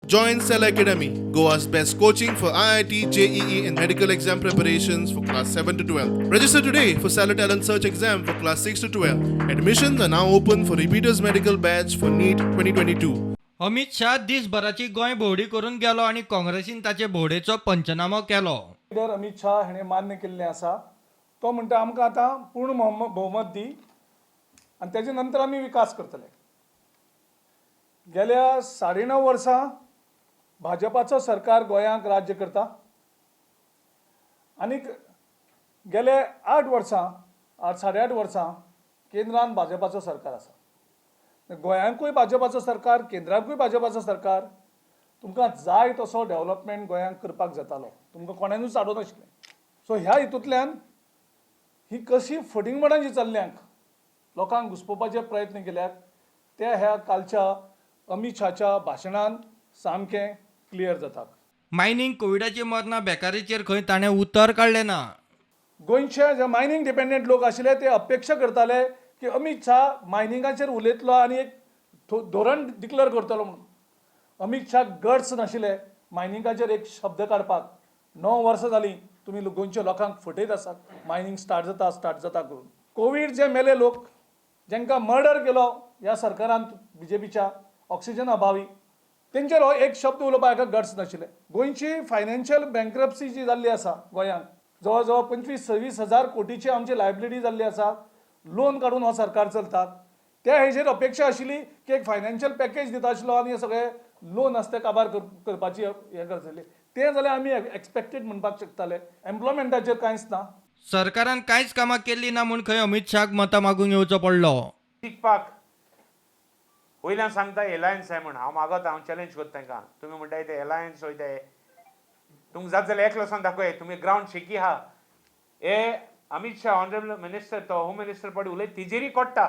Join Cell Academy, Goa's best coaching for IIT, JEE, and medical exam preparations for class 7 to 12. Register today for Stellar Talent Search exam for class 6 to 12. Admissions are now open for repeaters medical batch for NEET 2022. Amit Shah दीसभराची Goa भोंवडी करून गेलो आनी काँग्रेसीन ताचे भोंवडेचो पंचनामो केलो. Leader Amit Shah हाणें मान्य केल्लें आसा. तो म्हणटा, आमकां आतां पूर्ण भोवमत दी आनी तेजे नंतर आमी विकास करतले. गेल्या 9.5 वर्सां भाजपाचो सरकार गोंयांक राज्य करता आनीक गेले 8 वर्सां, 8, 8.5 वर्सां केंद्रान भाजपाचो सरकार आसा. गोंयांकूय भाजपाचो सरकार, केंद्राकूय भाजपाचो सरकार. तुमकां जाय तसो डेव्हलपमेंट गोंयांक करपाक जातालो. तुमकां कोणानूच आडोवं नाशिल्लें. सो ह्या हितूंतल्यान ही कशी फटींगपणां जी चल्ल्यांक, लोकांक घुस्पोवपाचे प्रयत्न केल्यात, ते ह्या कालच्या अमीत शाहच्या भाशणान सामकें क्लियर जाता. मायनींग, कोविडाची मरणां, बेकारीचेर खंय ताणें उतर काडलें ना. गोंयचे जे मायनींग डिपेंडंट लोक आशिल्ले, ते अपेक्षा करताले की अमीत शाह मायनिंगाचेर उलयतलो आनी एक धोरण डिक्लेअर करतलो म्हणून. अमीत शाह गट्स नाशिल्ले मायनिंगाचेर एक शब्द काडपाक. 9 वर्सां जालीं तुमी गोंयच्या लोकांक फटयत आसात, मायनींग स्टार्ट जाता, स्टार्ट जाता करून. कोवीड जे मेले लोक, जांकां मर्डर केलो ह्या सरकारान बीजेपीच्या, ऑक्सिजन अभावी, तेंचेर हो एक शब्द उलोवपाक हाका गट्स नाशिल्ले. गोंयची फायनान्शियल बँक्रप्सी जी जाल्ली आसा, गोंयांत जवळ जवळ 25-26 हजार कोटीची आमची लायबिलिटी जाल्ली आसा. लोन काडून हो सरकार चलता. त्या हेजेर अपेक्षा आशिल्ली की एक फायनान्शियल पॅकेज दिता आशिल्लो आनी हे सगळे लोन आसा ते काबार करपाची हें करतले. तें जाल्यार आमी एक्सपेक्टेड म्हणपाक शकताले. एम्प्लॉयमेंटाचेर कांयच ना. सरकारान कांयच कामां केल्लीं ना म्हूण खंय अमीत शाहाक मतां मागूंक येवचो पडलो. शिकपाक वयल्यान सांगता एलायन्स आहे म्हण. हांव मागता, हांव चॅलेंज करता तांकां. तुमी म्हणटाय ते एलायन्स वयताय, तुमकां जात जाल्यार एकलो वचोन दाखय. तुमी ग्रावंड शेकी आहा. हे अमीत शाह, ऑनरेबल मिनिस्टर, तो होम मिनिस्टर पडे उलयत तेजेरय कोट्टा.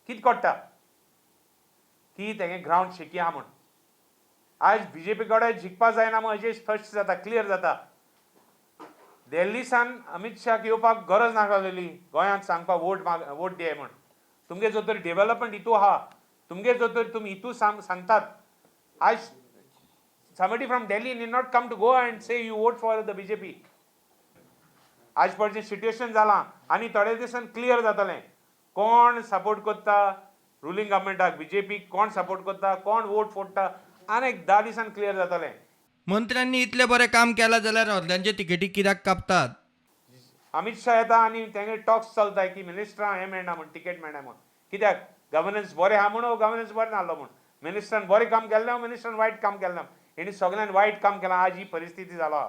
कितें कोट्टा की तेगे ग्रावंड शेकी आहा म्हण. आयज बीजेपी कडेन जिखपा जायना म्हण अशें स्पश्ट जाता, क्लियर जाता. दिल्ली सान अमीत शाहाक येवपाक गरज नासलेली गोंयांत सांगपाक वोट माग, वोट दियाय म्हण. तुमगे जो तर डेव्हलपमेंट हितू आहा, तुमगे जो तर तुमी हितू सांगतात, आयज somebody from Delhi need not come to Goa and say you vote for the BJP. आज पळय सिट्युएशन जालां आनी थोड्या दिसान क्लियर जातलें कोण सपोर्ट करता रुलींग गव्हर्मेंटाक, बीजेपीक कोण सपोर्ट करता, कोण वोट फोडटा. आनी एक 10 दिसान क्लियर जातलें. मंत्र्यांनी इतलें बरें काम केलां जाल्यार अर्द्यांचे तिकेटी कित्याक कापतात? अमीत शाह येता आनी तेंगे टॉक्स चलता की मिनिस्टरां हें मेळना म्हूण, तिकेट मेळना म्हूण. कित्याक? गव्हर्नन्स बरें आहा म्हूण, गव्हर्नन्स बरें नासलो म्हूण? मिनिस्टरान बरें काम केल्लें, मिनिस्टरान वायट काम केलें? हेणी सगळ्यान वायट काम केलां, आज ही परिस्थिती जाला.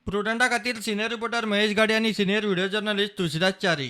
प्रुडंटा खातीर सिनियर रिपोर्टर महेश गाडे आनी senior video journalist Tulsidas Chari.